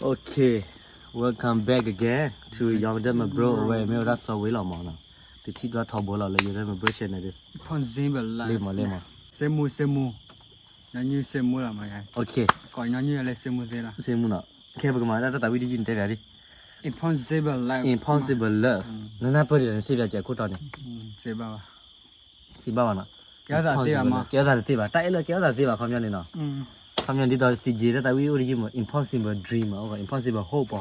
Okay, welcome back again to Young Demo Bro အဝဲမ့ၢ်ဝဲဒၣ်စီၤဝ့လီၤမးနီၤ, တထံၣ်ဒွးထီဘိလီၤလၢ Young Demo Bro channel ဒုး, လ့မးလ့မး, စ့မူစ့မူ, ညီနုၢ်စ့မူလီၤမး, okay, စ့မူနီၤ, ခဲပကမၤဒၣ်တၢ်သးဝံၣ်ဒ်ယံၤနတဲပၠးဒ် Impossible Love, Impossible Love, နနၢ်ပၢၢ်ဒ်လဲၣ် နစံးပၠးစဲးခိၣ်တီန့ၣ် စံးဘၣ်ဘၣ်, ကဲထီၣ်သးသ့ဘၣ်မး, ကဲထီၣ်သးတသ့ဘၣ်, တၢ်အဲၣ်လၢကဲထီၣ်သးသ့ဘၣ် ခီပညီန့ၣ်နီၤ, ခီပညီဒ်သိး စံးက့ တၢ်သးဝံၣ်အိၣ်ဒ်ယံၤမး Impossible Dream, Impossible Hope,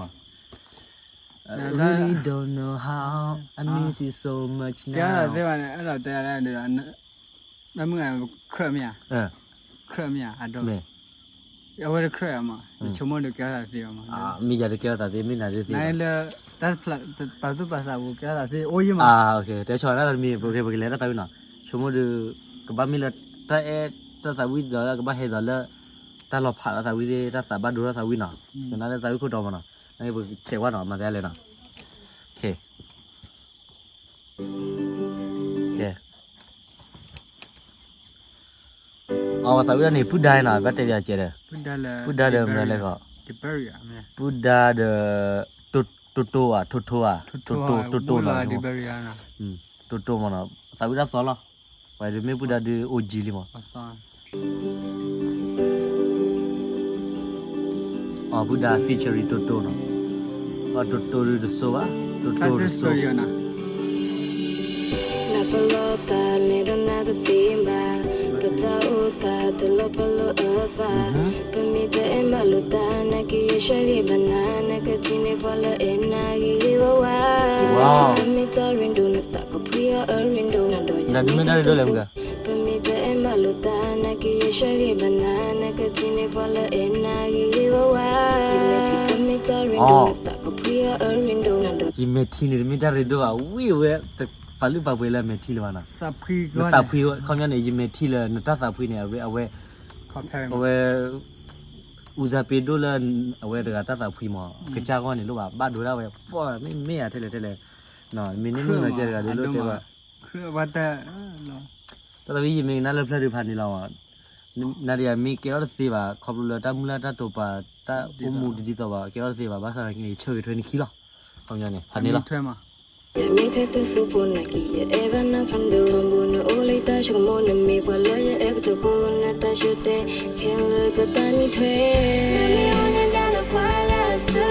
I really don't know how, I miss you so much now, ကဲထီၣ်သးသ့ဘၣ်န့ၣ် အဲၣ်ဒိးတဲဒ် တၢ်မုၢ်ဂၤခရၢၣ်မ့ၢ်ဧါ, ခရၢၣ်မ့ၢ်ဧါ, အဒိ, မ့ၢ်, အဝဲတခရၢၣ်မး, ယဆိကမိၣ်ဒီးကဲထီၣ်သးသ့ဘၣ်မး, မ့ၢ်ယၤတကဲထီၣ်သးသ့ မ့ၢ်နၤတသ့ဘၣ်, လၢ ပာ်သူၣ်ပာ်သးပူၤကဲထီၣ်သးသ့အိၣ်ယံၤမး, တဲဆီဒၣ်တမံၤ ပကလဲၤတၢ်သးဝံၣ်နီၤ, ဆိကမိၣ်ဒီး ကဘၣ်မ့ၢ်လၢ တၢ်အဲၣ်တၢ်သးဝံၣ်ဒီး ကဘၣ်ဟဲဒီးလၢ တၢ်လီၤဖးလၢသးဝံၣ်သ့ၣ် တၢ်သးဘၣ်ဒိထီၣ်သးဝံၣ်နီၤ, ကနၣ်လၢသးဝံၣ်ခိၣ်တီမးနီၤ, နပကဆဲးကွၢ်နီၤ မၤသးလဲၣ်နီၤ, ကဲ အဝဲသးဝံၣ်ဒၣ်န့ၣ် ပုၢ်ဒါနီၤ ဘၣ်တဲပၠးကဲဒီး, ပုၢ်ဒါဒီးမနုၤလဲၣ်ဃီ, ပုၢ်ဒါဒီး တိၢ်တိၢ်ဧါ ထိၢ်ထိၢ်ဧါ, တိၢ်တိၢ်နီၤ, တိၢ်တိၢ်မးနီၤ, သးဝံၣ်ဒၣ်သီလီၤ, ပှၤဒုးမ့ၢ်ပုၢ်ဒါဒုးအိၣ်ကံလံမး အပုၢ်ဒါ featuring တိၢ်တိၢ်နီၤ, တိၢ်တိၢ်ဒုးတစိဘၣ်, တိၢ်တိၢ်တစိ, နပလီၢ်သးလဲၤဒီးနသ့ဘၣ်, ပတၢ်အိၣ်သးတလီၤပလိာ်အသး, ပမ့ၢ်တအဲၣ်မၤလိာ်သး နကယဲၢ်ဆှၢဂ့ၤဘၣ်နၤ, နကထံၣ်န့ၢ်ပှၤလၢအဲၣ်နၤဂ့ၤဂ့ၤဝါဝါ, တမ့ၢ်တၢ်ရ့ဒိၣ်နသးကဖှံအီၤအရ့ဒိၣ်နၤဒီးယၤ နမ့ၢ်တၢ်ရ့ဒိၣ်လဲၣ်မုၢ်ဂၤ ပမ့ၢ်တအဲၣ်မၤလိာ်သး နကယဲၢ်ဆှၢဂ့ၤဘၣ်နၤ, နကထံၣ်န့ၢ်ပှၤလၢအဲၣ်နၤဂ့ၤဂ့ၤဝါဝါ, ယမဲာ်ထံတမ့ၢ်တၢ်ရ့ဒိၣ်နသးကဖှံအီၤအရ့ဒိၣ်နၤဒီး ယမဲာ်ထံန့ၣ်တမ့ၢ်တၢ်ရ့ဒိၣ်ဘၣ်, ဝံၤဝဲ ပာ်လုၢ်ပာ်ပှ့ၤလၢမဲာ်ထံလၢၤဘၣ်နီၤ, နသးဖှံ ခီပညီန့ၣ် ယမဲာ်ထံလၢၤ နတၢ်သးဖှံန့ၣ် အဝဲ အဝဲ ဦးစားပေးဒိၣ်လၢ အဝဲတဂၤတၢ်သးဖှံမး, ကစၢ်ဂီၢ်န့ၣ်လိၣ်ဘၣ် ဘၣ်ဒိဒၣ်ဝဲ ပှၤမ့ၢ်မ့ၢ်ယၤထဲလဲၣ်ထဲလဲၣ်, မ့ၢ်န့ၢ်မုၢ်နီၤကဲတဂၤဒုးလိၣ်တဲဘၣ်, တၢ်သးဝံၣ်ယမ့ၢ်ကနၣ်လၢဖျၢၣ်ဒုးဖးန့ၣ်လီၤ, နၤဒီးယၤမ့ၢ်ကဲထီၣ်တသ့ဘၣ် ခီဖျိလၢတၢ်မုၢ်လၢ်တၢ်တိာ်ပာ် တၢ်အိၣ်မူတဒ်သိးဘၣ် ကဲထီၣ်တသ့ဘၣ် ဘၣ်ဆၣ်သနာ်က့န့ၣ် ယဆၢဂ့ၤထွဲနခံလီၤ, ခီပညီန့ၣ် ဖးန့ၣ်လီၤ. ယမ့ၢ်ထဲတစိၢ်ဖိနာ်က့ ယအဲၣ်ဘၣ်နၤဖးဒိၣ် ထီဘိနအိၣ်လၢယတၢ်ဆိကမိၣ် နမ့ၢ်ပှၤလၢယအဲၣ်ကတၢၢ်ဃိ နတၢ်ဆၢတဲာ် ခဲလၢာ်ကသးနံၣ်ထွဲ နမ့ၢ်အိၣ်နဒၣ်လၢပှၤဂၤအစု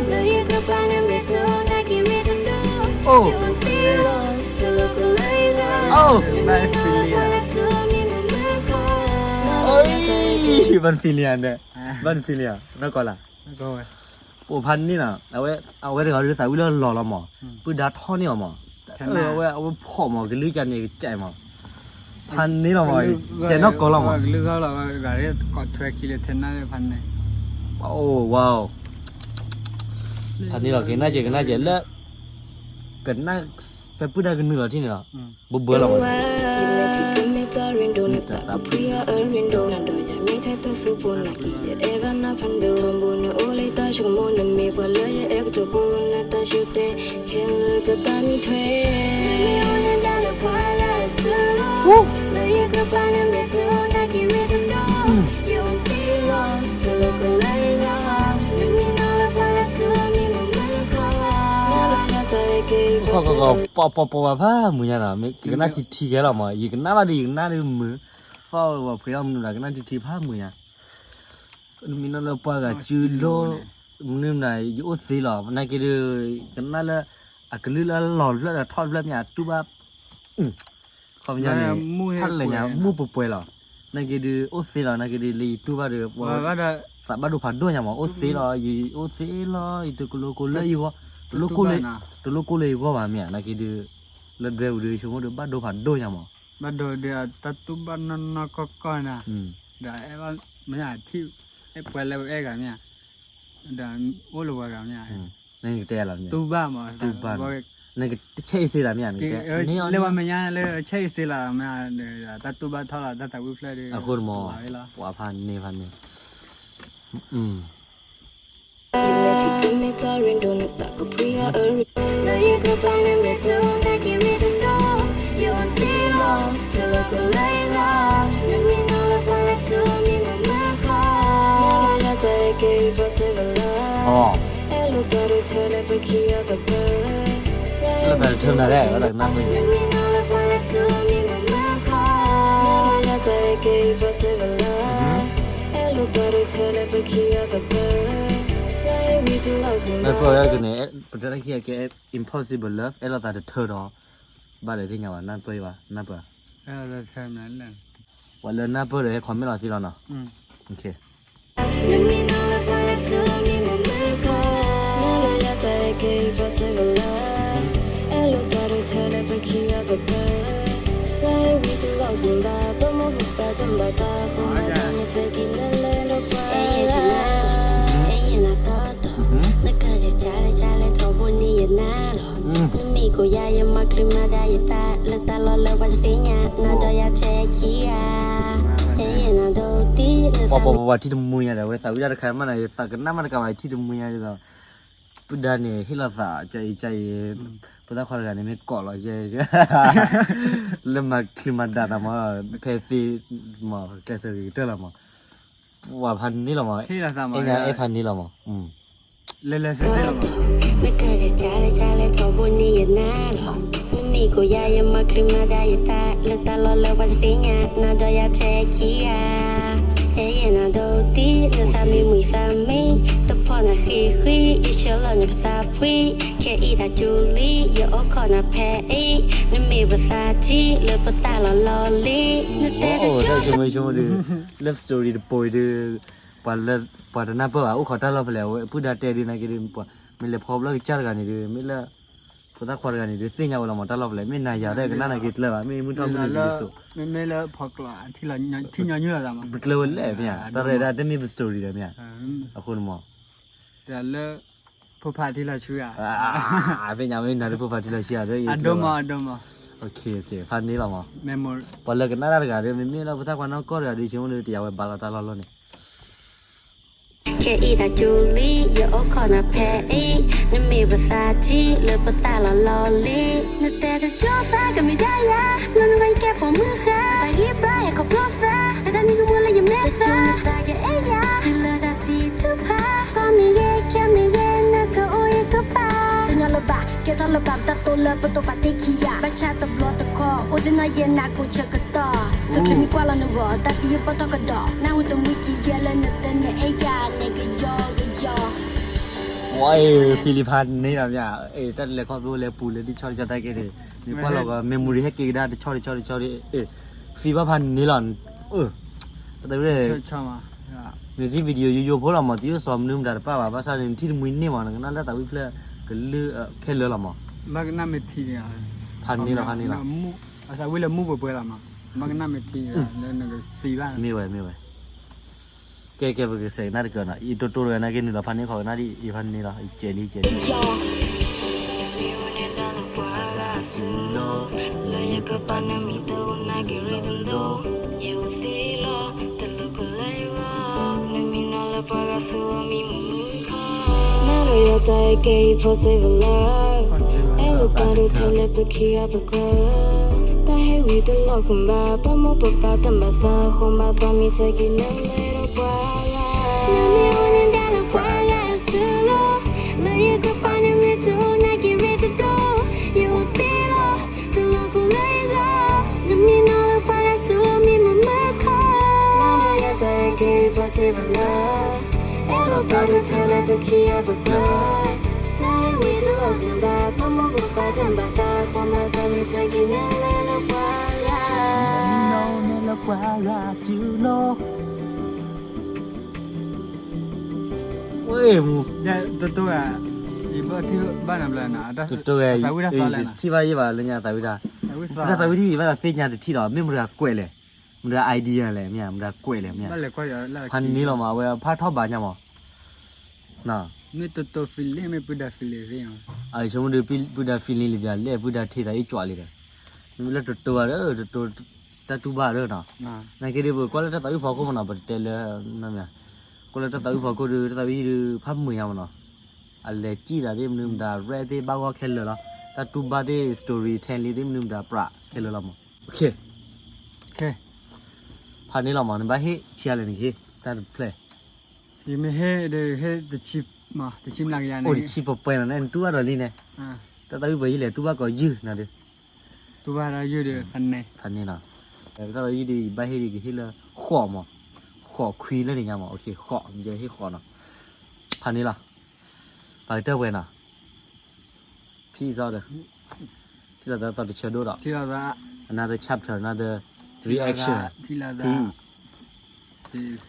လၢယကပာ်နမ့ၢ်ထိးနာ်က့ ရ့တဒိၣ် ယအိၣ်သ့လီၤ တလိၣ်ကလၢယဂီၢ် နမ့ၢ်နီၤလၢပှၤဂၤစု မ့ၢ်မမုၢ်ခီ ဘၣ်န feeling ဧါ, ဘၣ်န feeling ဧါ, နီၢ်ကီၢ်လၢ် ပိာ်ဖးန့ၣ်နီၤ, အဝဲတဂၤဒုးသးဝံၣ်လၢလီၢ်လီၤမး, ပုၢ်ဒါထီၣ်န့ၢ်အီၤမး, အဝဲ အဝဲဖီၣ်မး ကလုၢ်ကန့ၣ်ကစဲးမး, ဖးန့ၣ်လီၤမး, ကဲနီၢ်ကီၢ်လီၤမး, ကလုၢ်ဂီၢ်လီၤ ဂၤဒ် ကိးထွဲခံလၢထဲနၢ်လၢဖးန့ၣ်, အိၣ်ဝါ, ဖးန့ၣ်လီၤ ကနၣ်ကဲ ကနၣ်ကဲလၢ ကနၣ် ဖဲပုၢ်ဒါကနုာ်လီၤထံၣ်န့ၣ်လီၤ, ဘိဘၢလီၤမး ယမဲာ်ထံတမ့ၢ်တၢ်ရ့ဒိၣ် နသးကဖှံအီၤအရ့ဒိၣ်နၤဒီး ယမ့ၢ်ထဲတစိၢ်ဖိနာ်က့ ယအဲၣ်ဘၣ်နၤဖးဒိၣ် ထီဘိနအိၣ်လၢယတၢ်ဆိကမိၣ် နမ့ၢ်ပှၤလၢယအဲၣ်ကတၢၢ်ဃိ နတၢ်ဆၢတဲာ် ခဲလၢာ်ကသးနံၣ်ထွဲ နမ့ၢ်အိၣ်နဒၣ်လၢပှၤဂၤအစု လၢယကပာ်နမ့ၢ်ထိးနာ်က့ ရ့တဒိၣ် ယအိၣ်သ့လီၤ တလိၣ်ကလၢယဂီၢ် နမ့ၢ်နီၤလၢပှၤဂၤစု မ့ၢ်မမုၢ်ခီ ပီၤပီၤပီၤပီၤဖးမုာ်ညါနီၤ, ကနၣ်ထံထံခဲလီၤမး, ယကနၣ်ဘၣ်ဒီး ယကနၣ်ဒီးမုာ်, သီၣ်ဝဲပှ့ၤထီၣ်မနုၤဒီး ကနၣ်ထံထံဖးမုာ်ညါ, နမ့ၢ်နီၤလၢပှၤဂၤစုလိ မနုၤမနုၤ ယအိၣ်သ့လီၤ, နာ်က့ဒီး ကနၣ်လၢ အကလုၢ်လၢလီၤတဖျၢၣ်ဒီးထီၣ်တဖျၢၣ်မ့ၢ်အတူၢ်ဘၣ် ခီပညီန့ၣ် ဖးလဲၣ်ညါ မုၢ်ပှဲၤပှဲၤလီၤ, နာ်က့ဒီး အိၣ်သ့လီၤ, နာ်က့ဒီး လၢယတူၢ်ဘၣ်ဒီး ပှၤသးဘၣ်ဒိဖးဒိၣ်ညါမး, အိၣ်သ့လီၤ, ယအိၣ်သ့လီၤ, ယတကလိကိလၢယဂီၢ်, တလိကိလၢယဂီၢ်ဘၣ်မ့ၢ်ဧါ, နာ်က့ဒီး လၢဒွဲပူၤဒီး ဆိကမိၣ်ဒီး ဘၣ်ဒိဖးဒိၣ်ညါမး, ဘၣ်ဒိဒီး တၢ်တူၢ်ဘၣ်နီၢ်နီၢ်ကီၢ်ကီၢ်နၤ, ဒီးအဲၣ်ဘၣ်မ့ၢ်ထံၣ် အဲၣ်ပှဲၤလၢအဲၣ်ဂၤမ့ၢ်ဧါ, ဒီးအိၣ်လၢပှၤဂၤမ့ၢ်ဧါ, နကတဲလီၤ, တူၢ်ဘၣ်မး, တူၢ်ဘၣ်, နကဆဲးအ့ၣ်စ့လၢမ့ၢ်ဧါ, လၢပှၤမဲာ်ညါလၢဆဲးအ့ၣ်စ့လၢမ့ၢ်ဧါ, တၢ်တူၢ်ဘၣ်ထီၣ်လီၤ တၢ်သးဝံၣ်ဖျၢၣ်ဒီး, အဃိန့ၣ်မး, ပှၤဖးန့ၢ်ဖးန့ၢ် ယမဲာ်ထံတမ့ၢ်တၢ်ရ့ဒိၣ် နသးကဖှံအီၤအရ့ဒိၣ် လၢယကပာ်နမ့ၢ်ထိးနာ်က့ ရ့တဒိၣ် ယအိၣ်သ့လီၤ တလိၣ်ကလၢယဂီၢ် နမ့ၢ်နီၤလၢပှၤဂၤစု မ့ၢ်မမုၢ်ခီ မ့ၢ်လၢယတၢ်အဲၣ်က့ၤ possible love အဲၣ်လိာ်သးတထၢလၢပခံဂၤပသၢ, အဲၣ်လိာ်သးတထၢနၤလဲၣ်, ဝဲတကနၣ်မ့ၢ် အဲၣ်လိာ်သးတထၢလၢပခံဂၤပသၢ, တၢ်ဟဲဝံၤတလီၢ်ကဘၣ် ပမိၢ်ပပၢ်တမၤသး နကွၢ်ဝဲကန့ၣ် ပတဲတၢ်ခံဂၤကဲ impossible love အဲၣ်လိာ်သးတထၢဒီး ဘၣ်လဲၣ်သ့ၣ်ညါဘၣ် နၢ်ပၢၢ်ဘၣ် နၢ်ပၢၢ် ပှၤလၢနၢ်ပၢၢ်ဒီးဟဲ comment လီၤသ့လီၤနီၤ, နမ့ၢ်ကိးယၤ ယမၤချုးမၤဒါယသး လၢတၢ်လီၢ်လၢပှၤတသ့ၣ်ညါ နၤဒီးယၤထဲခံဂၤ ယဲယဲနၤဒီးတံၢ် ပှၤပှၤပှၤထံၣ်တမှံညါဒီး ဝဲသးဝံၣ်တၢ်တခါမးန့ၣ် ယသးကနၣ်မးတကးဘၣ် ယထံၣ်တမှံညါဒ်သိး ပုၢ်ဒါန့ၣ် ဟ့ၣ်လီၤသး ကအံၤကအံၤ ဖိသၣ်ခွါတဂၤန့ၣ် မ့ၢ်ကိးလီၤယဲ လၢမၤချုးမၤဒါသးမး ဖဲသ့မး ကျဲးစၢးဂ့ၤကတၢၢ်လီၤမး ပှၤဖးန့ၢ်လီၤမး အဲၣ်ဖးန့ၢ်လီၤမး လၢလၢဆ့ဆ့လီၤမး နမ့ၢ်ကိးယၤ ယမၤချုးမၤဒါယသး လၢတၢ်လီၢ်လၢပှၤတသ့ၣ်ညါ နၤဒီးယၤထဲခံဂၤ ယဲယဲနၤဒီးတံၢ် နသးမံမုာ်သးမံ တဖီၣ်နၤဃံဃံ ယဆၢလီၤနကသးဖှံ ခဲအံၤတၢ်ကၠူလံ ယအိၣ်ခိးနၤဖဲအံၤ နမ့ၢ်ပသးထံ လၢပတၢ်လီၢ်လီၤလံ နတဲတကၠီ love story တပိၤအံၤဒုး ပှၤလၢ ပှၤတနၢ်ပၢၢ်ဘၣ် အိၣ်ခိးတၢ်လီၢ်ဖဲလဲၣ် အဝဲပုၢ်ဒါတဲဒုးနာ်က့ဒုး မ့ၢ်လဲၤဖီဘျီကစၢ်တဂၤန့ၣ်ဒုး မ့ၢ်လၢ ဖိသၣ်ခွါတဂၤန့ၣ်ဒုး သ့ၣ်ညါဝဲလီၤမး တၢ်လီၢ်ဖဲလဲၣ် မ့ၢ်နၤယၤသ့ၣ်ကနၣ်နာ်က့ကျၢၤဘၣ် မ့ၢ်မုၢ်ထီၣ်မုၢ်နုာ်ဒ်သိး မ့မ့ၢ်လၢဖီကျိး ထံၣ်ညီနုၢ်လီၤသးမး တကျၢၤဝဲလဲၣ်မ့ၢ်ဧါ တၢ်ရဲၣ်ဒၣ်တမ့ၢ်ပ story ဒီးမ့ၢ်ဧါ အဃိန့ၣ်မး တၢ်လၢ ဖိဖးထံလီၤဆှံဧါ သ့ၣ်ညါမ့ၢ်နၤလၢဖိဖးထံလီၤဆှံဧါ အဒိမး အဒိမး ဖးန့ၢ်လီၤမး ပှၤလၢကနၣ်တၢ်တဂၤဒီး မ့မ့ၢ်လၢဖိသၣ်ခွါနီၢ်ကီၢ်တဂၤဒီး ဆိကမိၣ်ဒုး တယၤဝဲဘၣ်လီၤတၢ်လီၢ်လီၢ်န့ၣ် ခဲအံၤတၢ်ကၠူလံ ယအိၣ်ခိးနၤဖဲအံၤ နမ့ၢ်ပသးထံ လၢပတၢ်လီၢ်လီၤလံ နတဲတကၠီသးကမ့ၢ်ဒၣ်ယၤ လၢနဂီၢ်ယကဲပိာ်မုၣ်ဃါ တၢ်ဂံၢ်ဘါဟဲခီဖျိသး ပတၢ်နံၤကမိၣ်လၢယမဲာ်သး တကၠီနသးကအဲၣ်ယၤ တုၤလၢတၢ်သံထုကဖၣ် ကီၢ်မ့ၢ်ဂ့ၤ ခဲမ့ၢ်ဂ့ၤ နကအိၣ်ယကပၤ တညီလၢၤဘၣ် ကဲထီၣ်လၢၤဘၣ် ပတၢ်တိၢ်လၢပတိၢ်ပာ်တ့ၢ်ခံဂၤ ဘၣ်ဆၣ်တဘျီတခီ အိၣ်သ့ၣ်နီၣ်ယဲနၤကိးဆၢကတီၢ် တချုးမံကွၢ်လီၤနဂီၢ် တၢ်သံယပီၣ်ထီၣ်ကဒီး နၢ်ဟူတမှံကံယဲလၢနတဲနအဲၣ်ယၤ နဲကယီကယီ ဝဲ Philip ဖးန့ၢ်လီၤမ့ၢ်ဧါ တၢ်တလဲၤခီဖျိလဲၤပူၤလၢ ဒ်ဆီဒ်ဆီတၢ်ကဲန့ၣ် မ့ၢ်ကွၢ်လီၤကီး memory ဟဲက့ၤကဒါတဆီတဆီတဆီဒီး Philip ဖးန့ၢ်လီၤ တဝဲ music video ယိယိဖိလီၤမး သံအိၣ်စီၤမနုၤမတၤတပၣ်ဘၣ် ဘၣ်ဆၣ်န့ၣ် နထံၣ်တမှံန့ၢ်မး နကနၣ်လၢသးဝံၣ်ဖျၢၣ်ကလုၢ်ခဲလၢာ်လီၤမး ဖးန့ၢ်လီၤ ဖးန့ၢ်လီၤ မ့ၢ်ဝဲ မ့ၢ်ဝဲ ကဲ ကဲ ပကစဲးကနၣ်တကၢၢ်နီၤ ယတိၢ်တိၢ်တဂၤနာ်က့နုာ်လီၤဖးန့ၢ်ခီကနၣ်ဒ်အံၤ ဖးန့ၢ်လီၤ ယကဲလံ ယကဲလံ နၤဒီးယၤတၢ်ကဲအံၤ possible love အဲၣ်လိာ်သးတထၢလၢပခံဂၤပသၢ တၢ်ဟဲဝံၤတလီၢ်ကဘၣ် ပမိၢ်ပပၢ်တမၤသး ဃိမၤသးမံဆွဲက့ၤနလဲၤဒီးပှၤဂၤ နမ့ၢ်အိၣ်န့ၣ်ဒၣ်လၢပှၤဂၤအစုလီၤ လၢယကပၤနမ့ၢ်တိၢ်နာ်က့ၤရ့တဒိၣ် ယအိၣ်သ့လီၤ တလီၢ်ကလၢၤလီၤ နမ့ၢ်နီၢ်လၢပှၤဂၤစုလီၤ မ့ၢ်မမၢခီ နၤဒီးယၤတၢ်ကဲအံၤ possible love အဲၣ်လိာ်သးတထၢလၢပခံဂၤပသၢ တၢ်ဟဲဝံၤတလီၢ်ကဘၣ် ပမိၢ်ပပၢ်တမၤသး ဃိမၤသးမံဆွဲက့ၤနလဲၤဒီးပှၤဂၤ နလဲၤလၢပှၤဂၤစုလီၤ ဝဲမူ တတိၢ်ဂၤ ယဘၣ်ထံၣ်ဘၣ်နဘျီနၤ တတိၢ်ဂၤ ထံၣ်ဘၣ်ယဲဘၣ်လၢညါသးဝံၣ်တၢ် ဖဲသးဝံၣ်ဒ်အံၤ ဘၣ်သးသ့ၣ်ညါတထံၣ်လီၤ မ့ၢ်မတၤကွဲးလဲၣ် မတၤ idea လဲၣ် မ့ၢ်မတၤကွဲးလဲၣ် မ့ၢ် ဖးန့ၢ်လီၤမး အဝဲဖးထီၣ်ဘးညါမး မ့ၢ်တတိၢ် feeling မ့ၢ်ပုၢ်ဒါ feeling သ့ၣ် ဆိကမိၣ်ဒုး ပုၢ်ဒါ feeling လံဘၣ်လဲၣ် ပုၢ်ဒါထံၣ်သးအံၤကွၢ်လံဒီး မ့ၢ်လၢတတိၢ်ဘၣ်ဒီး တတိၢ် တၢ်တူၢ်ဘၣ်ဒီးနီၤ နာ်က့ဒုး ပကွၢ်လၢတၢ်သးဝံၣ်ဖီခိၣ်မးနီၤ ပတတဲလၢ ကွၢ်လၢတၢ်သးဝံၣ်ဖီခိၣ်ဒုး တၢ်သးဝံၣ်ဒုး ဖးမုာ်ညါမးနီၤ အလဲၤစံၣ်သးသ့ၣ်မနုၤမတၤ rap သ့ၣ်ဘၣ်ဂီၢ်ခဲလၢာ်လီၤ တၢ်တူၢ်ဘၣ်သ့ၣ် storytelling သ့ၣ်မနုၤမတၤ ပြးခဲလၢာ်လီၤမး ဖးန့ၢ်လီၤမး နဘၣ်ဟ့ၣ်ဆံးလဲၣ်နကဟ့ၣ် တၢ်တဖျၢၣ် ယမ့ၢ်ဟ့ၣ်ဒီးဟ့ၣ်တဆံ, တဆံမျးကယၤန့ၣ်, အိၣ်တဆံပှဲၤပှဲၤနီၤ, နတူၢ်ဘၣ်ဒီးလံန့ၣ်, တၢ်သးဝံၣ်ပှဲၤယံာ်လဲၣ်, တူၢ်ဘၣ်ကိးယုၢ်နၤဒီး, တူၢ်ဘၣ်ဒီးယုၢ်ဒီး ဖးန့ၣ်နီၤ, တၢ်သးဝံၣ်ယုၢ်ဒီး ယဘၣ်ဟ့ၣ်ဒီး ကဟ့ၣ်လၢဃိးမး, ဃိးခွံလၢန့ၣ်ညါမး, ဃိး, ယဟ့ၣ်ဃိးနီၤ, ဖးန့ၣ်လီၤ, ပှၤကတၢၢ်ပှဲၤနီၤ, peace out, ထံၣ်လိာ်သးသီတဆၢဒိၣ်ဒီး, another chapter, another reaction, peace.